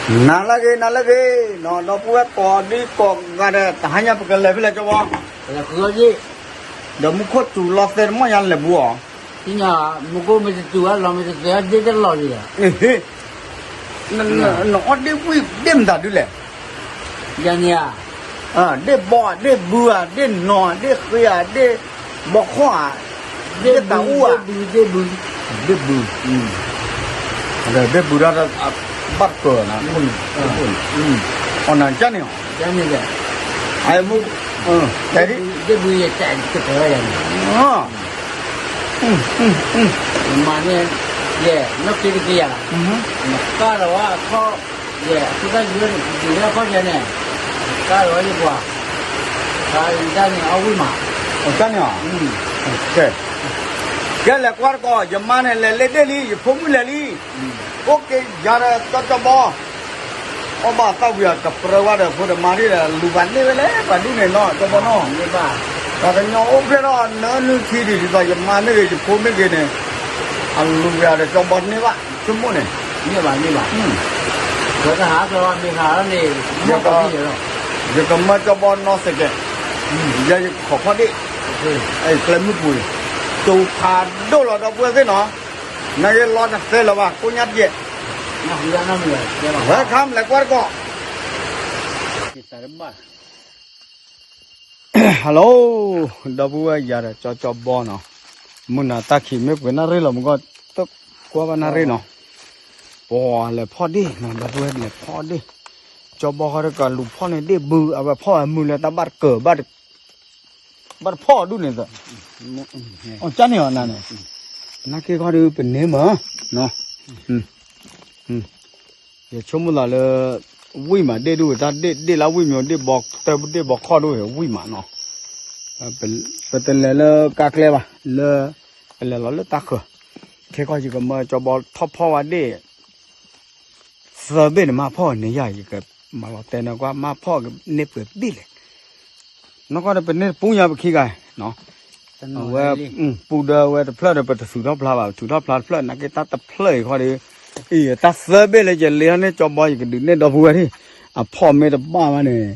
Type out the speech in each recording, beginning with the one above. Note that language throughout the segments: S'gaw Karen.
နၤလၢဂ့ၤ နၤလၢဂ့ၤ, နီၢ်ဒီပုၢ်ဝဲၢ်ကိးဒံကိးဂၤဒီး တဟါညါပကလဲၤဖဲလဲၣ်ကၠီဘီ, ဒီးမူခိၣ်စူၤလီၤသဲတမီၢ်ညါလဲၤဘူးအီၤ, မူခိၣ်မ့ၢ်တစူၤ အလီၢ်မ့ၢ်တသဲး ဒ့တလီၢ်ဒံးဧါ, နအီၣ်ဒ့ဝံၣ်ဒ့မတၤဒုလဲၣ်, ယၤန့ၣ်ဧါ, ဒ့ဘီဧါ ဒ့ဘုဧါ ဒ့နီၢ်ဧါ ဒ့ဃ့ဧါ ဒ့ဘီခီၣ်ဧါ, ဒ့တၢ်အူဧါ, ဒ့ဘု, ဒ့ဘု, ဒ့ဘု, ဒ့ဘုဒီးဘၣ်တကၢၢ်နၤ, အီၣ်နၤကၢ်န့ၣ်, အမူ, ဒ့ဘု, မၤန့ၣ်, ယဲၢ်, နီၢ်က့တက့ယၤ, နကါလီၤဝဲအခီၣ်, ယဲၢ်, အဃိသတးယၤန့ၣ်, ယကါလီၤဝဲယပှၤ, ကါယတၢ်န့ၣ်အီၣ်ဝံၣ်မး, ကါန့ၣ်, ကဲ, ကဲလဲၤကွၢ်တကီၢ် ယမါန့ၣ်လဲၤလ့ဒ့ၣ်လံ ယဖိမုၣ်လဲၤလံ, အိၣ်က့ၤယၤဒီးကၠီကၠီဘီ အီၣ်ဘၣ်သၣ်ဝံၤအကပြၢဝဲဒီးဖိဒီးမါဒ်ဒီး လူၤဘၣ်န့ၢ်ဝဲလဲၣ် ပှၤဒ်န့ၣ်နီၤ ကၠီဘီနီၤ, ပှၤကညီအိၣ်ဖျဲၣ်ထီၣ်နၢနုၢ်ထံဒံး ဒ်သိးယမါမ့ၢ်ဂ့ၤ ယဖိမ့ၢ်ဂ့ၤန့ၣ်, အလူၤဝဲဒီးကၠီဘီန့ၢ်ဘၣ် ဆိကမိၣ်န့ၣ်, န့ၢ်ဘၣ်န့ၢ်ဘၣ်, ဒီးတဟးကီမ့ၢ်ဟးလီၤန့ၣ်, ယကမၢကၠီဘီနီၢ်စဲးကဲး, ယဲယကခိးဖီၣ်ဒ့ၣ်, ကျဲမုၢ်ပူၤ, တူၢ်ဖးဒိၣ်လီၤဒီပုၢ်ဝဲၢ်သ့ၣ်နီၤ, နဂ့ၤလီၤတသဲလၢၤဘၣ် ကိညါတယဲၢ်, ဝဲခါမလဲၤကွၢ်တကီၢ် Hello, ဒီပုၢ်ဝဲၢ်ယၤဒီးကၠီကၠီဘီနီၤ, မုၢ်နၤတၢ်ခံးမ့ၢ်ပှဲၤနၣ်ရံၣ်လီၤမူကီၢ်, တကွၢ်ဘၣ်နၣ်ရံၣ်နီၤ, ပှၤလဲၤဖီၣ်ဒ့ၣ်နီၤ ဒီပုၢ်ဝဲၢ်လဲၤဖီၣ်ဒ့ၣ်, ကၠီဘီဃီတကလူၤဖီၣ်န့ၣ်ဒ့ၣ်ဘု အဝဲဖီၣ်ဝဲမုၢ်လၢတၢ်ဘၣ်တကၢၢ် ဘၣ်တဖီၣ်ဒူၣ်န့ၣ်သၢ, အကၢ်န့ၣ်အီၤနၤန့ၣ်, နၢ်က့ခီဒီးပန့ၢ်မး, ယဆိကမိၣ်သးလၢ ဝံၣ်မးဒ့ၣ်ဒူၣ်တၢ်ဒ့ၣ်ဒ့ၣ်လၢဝံၣ်မး ဒ့ၣ်ဘီတၢ်ဒ့ၣ်ဘီခီၣ်ဒိၣ်ဝံၣ်မးနီၤ, ပတလဲၤလၢကါကျဲဘၣ် လၢ ပလဲၤလီၤလၢတၢ်ဃၢၤ, ခဲကီၢ်ယကမၢကၠီဘီထီၣ်ဖီၣ်ဝဲဒ့ၣ် သၢဘ့ၣ်န့ၣ် မၤဖီၣ်န့ၢ်ယၤ ယကမၤလီၤတဲာ်န့ၢ်ကွၢ် မၤဖီၣ်န့ၢ်ပှဲၤဘ့ၣ်လဲၣ်, နီၢ်ကီၢ်ဒီးပန့ၢ်တပူညါပခံဂၤ, အဝဲ ပူဒီးဝဲတဖျၢၣ်ဒီး ပတထုးထီၣ်ဖျါဘၣ် ပထုးထီၣ်ဖျါတဖျၢၣ် နာ်က့တၢ်တဖျၢၣ်အံၤခီဒီး, အံၤ တၢ်သၢဘ့ၣ်လၢယလဲၤထီၣ်န့ၢ် ကၠီဘီ ယကဒုးနဲၣ်ဒီပုၢ်ဝဲၢ်ထံၣ်, အဖီၣ်မ့ၢ်တဘၣ်ဘၣ်န့ၣ်,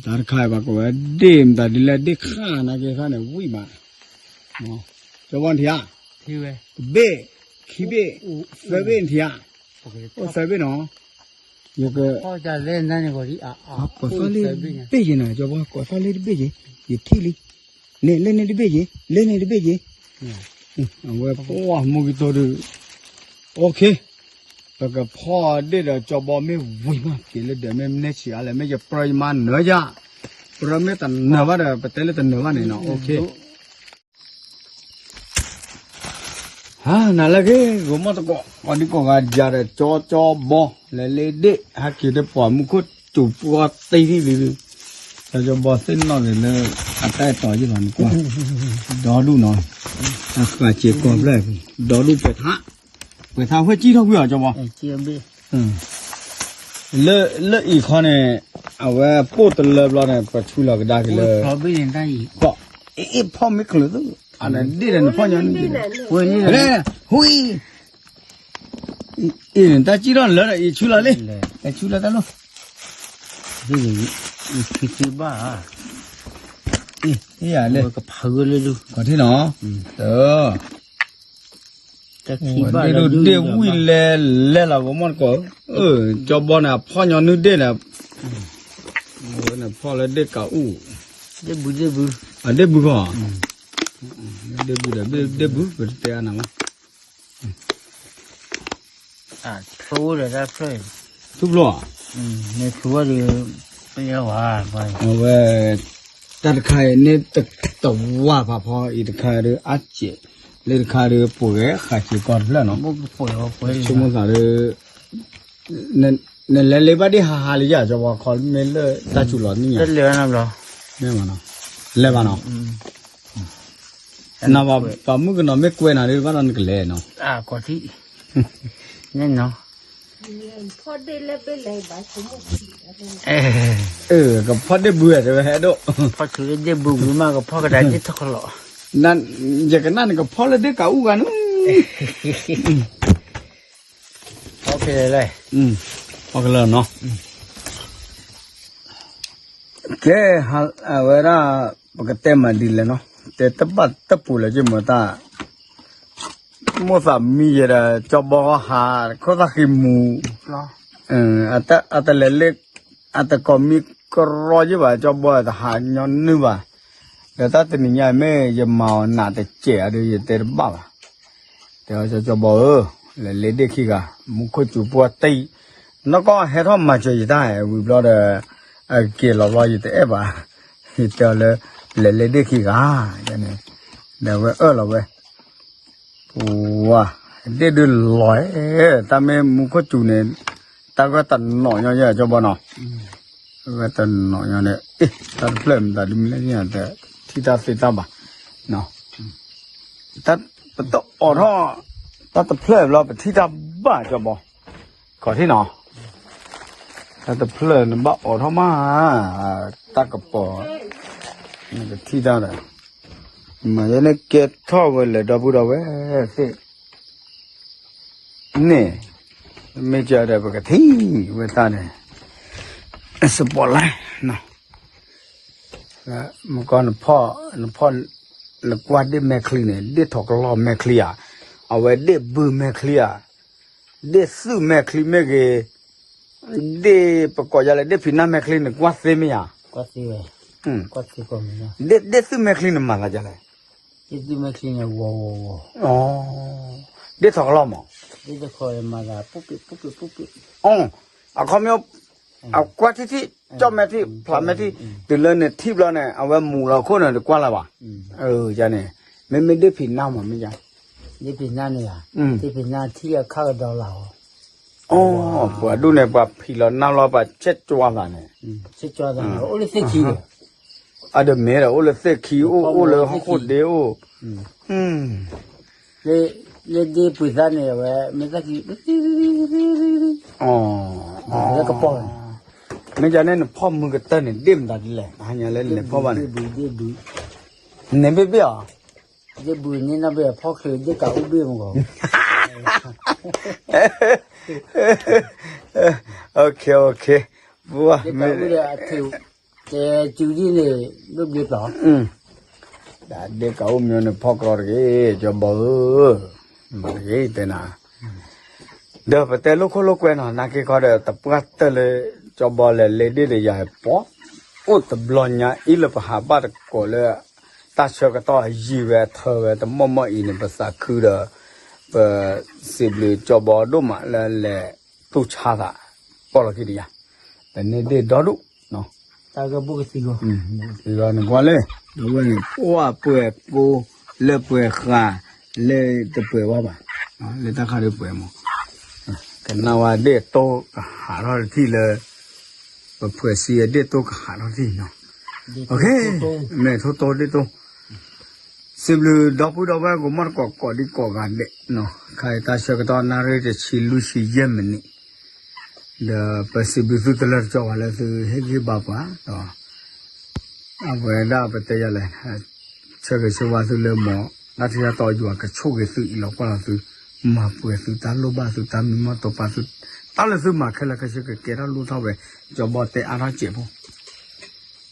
တၢ်တခါအံၤပှၤကိးဝဲဒ့ၣ်မတၤဒ်လဲၣ် ဒ့ၣ်ခါနာ်က့ခါန့ၣ် ဝံၣ်မး, ကၠီဘီထံဧါ, တဘ့ၣ်, ခံဘ့ၣ်, သၢဘ့ၣ်ထံဧါ, အိၣ်သၢဘ့ၣ်နီၤ, ယက, ကိးသီၣ်လၢဘ့ၣ်ယဲနၤ ကၠီဘီ ကိးသီၣ်လၢတဘ့ၣ်ယဲ, ယထံၣ်လံ, န့ၣ်လၢန့ၣ်တဘ့ၣ်ယဲ, လၢန့ၣ်တဘ့ၣ်ယဲ, အဝဲပှၢ်မူကံတိၤဒုး, OK, ပကဖီၣ်ဒ့ၣ်ဒီးကၠီဘီမ့ၢ်ဝံၤမး က့ၤလၢဒၢးမ့ၢ်မနုၤဆံးအါလဲၣ် မ့ၢ်ယပြၢယမါနၢၤယၤ, ပြၢမ့ၢ်တနၢၤဘၣ်ဒီး ပတဲလၢတနၢၤဘၣ်န့ၣ်နီၤ, OK. ဟါ နၤလၢဂ့ၤ ဂီၤမီၢ်တကိး ကိးဒံကိးဂၤယၤဒီး ကၠီကၠီဘီ လဲၤလ့ဒ့ၣ် ဟဲက့ၤတပှၢ်မူခိၣ်စူၤပှီၢ်သ့ၣ်သ့ၣ်လံ, ကၠီကၠီဘီသ့ၣ်နီၣ်ဂ့ၤလၢ အတၢ်အဲၣ်တီယ့ၢ်လီၤနကွၢ်, ဒီဒူၣ်နီၤ, အဃာ်စ့ၤကီၢ်ဖျၢၣ်, ဒီဒူၣ်ပှဲၤထါ, ပှဲၤထါဝဲကံထီၣ်ကွံာ်အီၤ ကၠီဘီ လၢအံၤခီန့ၣ် အဝဲပိၣ်တလၢဘျီန့ၣ် ပဆူလီၤကဒါက့ၤလၢ အ့ၣ် ဖီၣ်မ့ၢ်ချုးသု, အဒ့ၣ်ဒီးနဖီၣ်ညီနုၢ်ဒ့ၣ်, ဝဲန့ၣ်, ဟူအံၤ, အ့ၣ်န့ၣ် တၢ်စံၣ်ထီၣ်လၢဒီးအံၤဆူလီၤလံ, ဆူလီၤတၢ်လိၣ်, ဘၣ်, အ့ၣ်ယၤလၢ, ကထံၣ်နီၤ, ဒ့ၣ်ဒိၣ်ဒ့ၣ်ဝံၣ်လဲၤလဲၤလီၤ ဂီၤမီၢ်တကိး, ကၠီဘီန့ၣ် အဖီၣ်ညီနုၢ်ဒ့ၣ်န့ၣ်, ဖီၣ်လၢဒ့ၣ်ကးအူၣ်, ဒ့ၣ်ဘု, အဒ့ၣ်ဘုခီ, ဒ့ၣ်ဘုဒီး ဒ့ၣ်ဘု ပတတဲအါနၤမး, ထူဒီးတၢ်ဖျၢၣ်, ထူဖျိဧါ, မ့ၢ်ထူဝဲဒီး, ပဝဲ, အဝဲ, တၢ်တခါအံၤန့ၣ် တဝၢ်ဖးဖီအံၤတခါဒီး အါစဲး, လၢတခါဒီး ပှဲၤဃာ်စ့ၤကီၢ်တဖျၢၣ်နီၤ, ဆိကမိၣ်သးဒီး နလဲၤလ့ဘၣ်ဒ့ၣ်ဟးဟးလံယၤ ကၠီဘီခီ မ့ၢ်လၢတၢ်စူၤလီၤနံၣ်ညါ, လဲၤဘၣ်နီၤ, လဲၤဘၣ်နီၤ, နဘၣ်ပာ်မုၣ်ကနီၤမ့ၢ်ကွဲးနၤဒီး ဘၣ်ဒီးနကလဲၤနီၤ, ကဖီၣ်ဒ့ၣ်ဘုဧါ တဲဝဲဟဲဒိၣ်, ဖီၣ်ဆူလၢဒ့ၣ်ဘုဝံၤမး ကဖီၣ်ကဒါဒ့ၣ်ထီၣ်ကလီၤ, ယကနၣ်နကဖီၣ်လၢဒ့ၣ်ကးအူၣ်ဂၤနုၤ ဖီၣ်ဖဲလဲၣ်လဲၣ်, ဟီၣ်ကလၢနီၤ, ကဲ, အဝဲဒၣ် ပကတဲမၤဒ်လဲၣ်နီၤ, တဲတဘၣ်တပူၤလၢက့မတၢ် မိၣ်သးမံယဲဒီး ကၠီဘီဟး ခိၣ်သၣ်ဃံမူ, အတလဲၤလၢ အတကိးမံကရီယ့ၢ်ဘၣ် ကၠီဘီတဟးညီနုၢ်ဘၣ်, ဒီးတၢ်တနံၤညါမ့ၢ်ယမၤအီၤနးတစဲးအဒုး ယတဲတဘၣ်ဘၣ်, တဲအီၤ ကၠီဘီဧၢ, လဲၤလ့ဒ့ၣ်ခံဂၤ, မူခိၣ်စူၤပှၢ်တံၢ်, နီၢ်ကီၢ်ဟဲထီၣ်မၤစၢၤယတၢ်ဝံၤဘျီဒီး အက့ၤလီၤဘျီယတအဲၣ်ဘၣ်, ယတဲအီၤလၢ လဲၤလ့ဒ့ၣ်ခံဂၤ, န့ၣ်, ဒီးဝဲအၢၣ်လီၤဝဲ ပှၤ, ဒ့ၣ်ဒုးလီၤ, တၢ်မ့ၢ်မူခိၣ်စူၤန့ၣ်, တၢ်ဂၢၢ်တနီၤညီယဲကၠီဘီနီၤ, ဂၢၢ်တနီၤညီန့ၣ်, အ့ တၢ်တဖျၢၣ်မတၤဒုးမလဲၣ်န့ၣ် တထံၣ်တၢ်သ့တၢ်ဘၣ်, ပတအိးထီၣ်, တၢ်တဖျၢၣ်ဘျီပထံၣ်တၢ်ဘၣ်ကၠီဘီ, ခီၣ်ထံၣ်နီၤ တၢ်တဖျၢၣ်နဘၣ်အိးထီၣ်မး, တၢ်ကပီၤ, နကထံၣ်တၢ်ဒီး, မၤယဲန့ၣ်ကဲထီၣ်ဝဲလဲၤဒီပုၢ်ဒီဝဲၢ်သ့ၣ်, န့ၣ်, မ့ၢ်ကဒီးပကထံၣ်ဝဲတၢ်န့ၣ်, စပီးလဲၣ်, မကီနဖီၣ်, နဖီၣ်, နကွၢ်ဒ့ၣ်မဲာ်ချံန့ၣ် ဒ့ၣ်ထီၣ်ကလီၢ်မဲာ်ချံဧါ, အဝဲဒ့ၣ်ဘုမဲာ်ချံဧါ, ဒ့ၣ်သုးမဲာ်ချံမ့ၢ်ဂ့ၤ, ဒ့ၣ်ပကိးယၤလဲၣ် ဒ့ၣ်ဖံးနါမဲာ်ချံန့ၣ် ကွၢ်သ့မ့ၢ်ဧါ, ဒ့ၣ်သုးမဲာ်ချံန့ၣ်မၤသးဒ်လဲၣ်, ဒ့ၣ်ထီၣ်ကလီၢ်မး, အခီပညီ, အကွၢ်ထံထံၣ်, ကၠီၣ်မဲာ်ထံၣ် ဖျးမဲာ်ထံၣ်, တုၤလၢနထံၣ်ဘျီန့ၣ် အဝဲမူလီၤခိၣ်န့ၣ် တကွၢ်လၢၤဘၣ်, န့ၣ်, မ့မ့ၢ်ဒ့ၣ်ဖံးနါမးမ့ၢ်ယါ, ဒ့ၣ်ဖံးနါန့ၣ်, ဒ့ၣ်ဖံးနါထံၣ်အခါကဒီးလၢ်အီၤ ပှၤဒူၣ်န့ၣ် ပှၤဖံးလီၤနါလီၤ ပှၤဆဲးကွၢ်သးန့ၣ်, အိၣ်လၢသ့ၣ်ခံ, အဒၢးမ့ၢ်ဒီး အိၣ်လၢသ့ၣ်ခံ အိၣ်အိၣ်လၢဟီၣ်ခိၣ်ဒ့အိၣ်, လၢဒ့ၣ်ပှ့ၤသါန့ၣ် အဝဲမ့ၢ်သၣ်ခံ, လၢကပီၤ, မ့ၢ်ယါန့ၣ် နဖီၣ်မုၢ်ကတၢၢ်န့ၣ် ဒ့ၣ်မတၤဒ်လဲၣ် ဟါညါလၢနလဲၤဖီၣ်ဘၣ်န့ၣ်, န့ၣ်ဘ့ၣ်ဘ့ၣ်အီၤ ဒ့ၣ်ဘုန့ၣ်နီၢ်ဘ့ၣ်အဖီၣ်ချၢ ဒ့ၣ်ကးအိၣ်ဘ့ၣ်မဂီၢ်, ဒ့ၣ်ကးအိၣ်ဒီးအထုး, တဲစုဒ်န့ၣ်, ဒိၣ်ဘျ့ပျီ, ဒ့ၣ်ကးအိၣ်မ့ၢ်န့ၣ်ဖီၣ်ကြီတဂ့ၤ, ကၠီဘီဧၢ, မၤတဂ့ၤတဲနၤ, ဒီးပတဲလိာ်ခိၣ်လိာ်ကွဲနီၤ နာ်က့ခီဒီး တပှၢ်တၢၢ်လၢ ကၠီဘီလဲၤလ့ဒ့ၣ်ဒီးယၤပီ, အိၣ်တဘျီညါအံၤလၢပဟးဘၣ်တကိးလၢ တၢ်ဆၢကတီၢ်ယံာ်ဝဲအထၢဝဲတမီၢ်မီၢ်အံၤန့ၣ် ပသးခုဒီး ပစံးဘျုးကၠီဘီဒိၣ်မးလၢလဲၤတူၢ်ဆါသး ပီၢ်လီၤခံတယၤ, ပန့ၢ်ဒ့ၣ်ဒီဒူၣ်, တၢ်ဂ့ၢ်ဘိၣ်ကသံ, နကွၢ်လၢ ဒီးဝဲန့ၣ် ပှၢ်ပှဲၤကိ လၢပှဲၤဃာ် လၢတပှဲၤဝဲဘၣ်, လၢတၢ်ခါဒ်ပှဲၤမး, ကနၣ်ဝဲဒ့ၣ်တိၢ်ကဟးထီၣ်တထံၣ်လၢ ပဖှဲးစံအဒ့ၣ်တိၢ်ကဟးထီၣ်တထံၣ်နီၤ, မ့ၢ်ထိၣ်တိၢ်ဒ့ၣ်တိၢ် စံးဘျုးဒီပုၢ်ဒီဝဲၢ်ကမီၣ်တကိးကိးဒံကိးဂၤဒဲး, ခါအံၤတၢ်ဆၢကတီၢ်နၣ်ရံၣ်တဆံလွံၢ်ဆံယဲၢ်မံးနံး, ဒီးပစံးဘျုးသုတလၢတကီဘၣ်လၢသုဟ့ၣ်ဂံၢ်ဘါပှၤ, ဒီး အဝဲဒၣ်ပတဲယၤလဲၣ်, ဆၢဂ့ၤဆၢဝါသုလၢမီၤ, တၢ်ထံၣ်တၢ်တီယွၤကဆိၣ်ဂ့ၤသုအံၤလီၤကွၢ်လီၤသု, မၤပှဲၤသုတၢ်လိၣ်ဘၣ်သုတၢ်မံမီၢ်တိာ်ပာ်သု, တၢ်လၢသုမၤခဲလၢာ်ခဲဆ့ကကဲထီၣ်လိၣ်ထီၣ်ဝဲ, ကၠီဘီတဲအါထီၣ်စဲးဖိ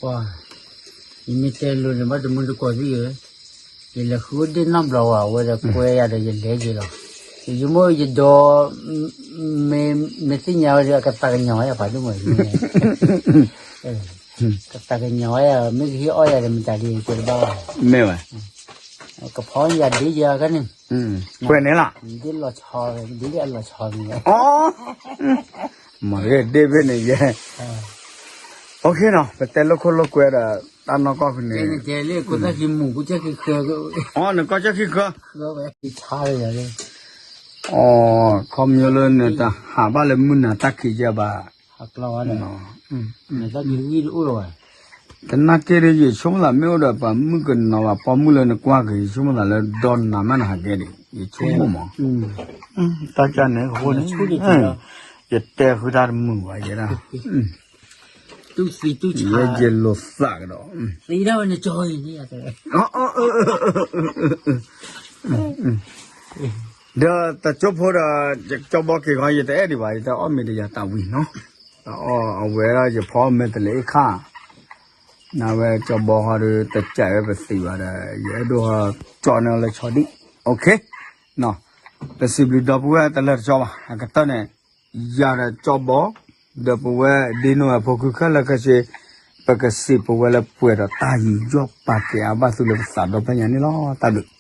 ပှၤ, ယမ့ၢ်တဲလိၤန့ၣ် ဘၣ်တမုၢ်တကိးသ့ၣ်ဧၢ, ယလဲၤဃုဒ့ၣ်နီတဘျီဝဲ အဝဲဒီးကွဲယၤဒီးယလဲၤက့ၤလီၤ, ယမိၢ်ယဒီ မ့ၢ်သ့ၣ်ညါဝဲဒီး အကသးကညီၤဝဲယၤပှၤဒိၣ်မး, ကသးကညီၤဝဲယၤ မ့ၢ်ကဟ့ၣ်အီၣ်ယၤဒီးမတၤဒ်ကဲတဘၣ်ဘၣ်, မ့ၢ်ဝဲ, ကဖီယၤဒ့ယၤခါန့ၣ်, ကွဲးန့ၣ်လီၤ, ဒ့ၣ်လီၤဆီ, ဒ့ၣ်လၢအလီၤဆီန့ၣ်, မ့ၢ်ဒ့ၣ်ဘ့ၣ်န့ၣ်ယဲ OK နီၤ ပတဲလိာ်ခိၣ်လိာ်ကွဲဒီး တၢ်နီၢ်ကီၢ်ဖဲန့ၣ်, အီ နကီၢ်ကၠီၣ်ခံဃၢ, အီ ခီပညီလၢနတဟးဘၣ်လၢမုၢ်နၤတၢ်ခံးယဲၢ်ဘၣ်, တနာ်က့ဒီး ယဆိကမိၣ်သးမ့ၢ်အိၣ်ဒီးပှၤမုၣ်ကနီၤဘၣ် ပိာ်မုၣ်လၢနကွၢ်က့ၤ ယဆိကမိၣ်သးလၢဒီနၤမ့ၢ်နဟးကဲဒံး ယဆိကမိၣ်မး, တၢ်ကန့ၣ်အဃိန့ၣ်, ယတဲဃုတၢ်တမုာ်ဘၣ်ယဲဒၣ်, ယဲယလိာ်သးကဒီး, သံဒၣ်ဝဲန့ၣ်ကၠီအံၤန့ၣ်, ဒီးတကၠိဖိဒီး ကၠီဘီက့ၤခီ ယတအဲၣ်ဒံးဘၣ် ယတအီၣ်မ့ၤဒီးယၤတၢ်ဝံၤနီၤ, အီၣ်အဝဲဒၣ်ယဖီမ့ၢ်တလဲၤအ့ၣ်ခါ, နဝဲကၠီဘီဃီဒီး တကးဝဲပသံးဘၣ်ဒီး ယအဲၣ်ဒိးဟီကၠီန့ၢ်လၢဆီဒံၣ်, တစံးဘျုးဒီပုၢ်ဝဲၢ်တလၢတကၠီဘၣ် အကတၢၢ်န့ၣ်, ယၤဒီးကၠီဘီ, ဒီးပဝဲဒ့နိဝဲဖိခုခဲလၢာ်ခဲဆ့, ပကစံးပဝဲလၢပှဲၤဒီးတၢ်ယူးယီၣ်ပာ်ကဲအါဘၣ်သုလၢပသးဒီဖျၢၣ်ညါန့ၣ်လီၤ. တၢ်ဘျုး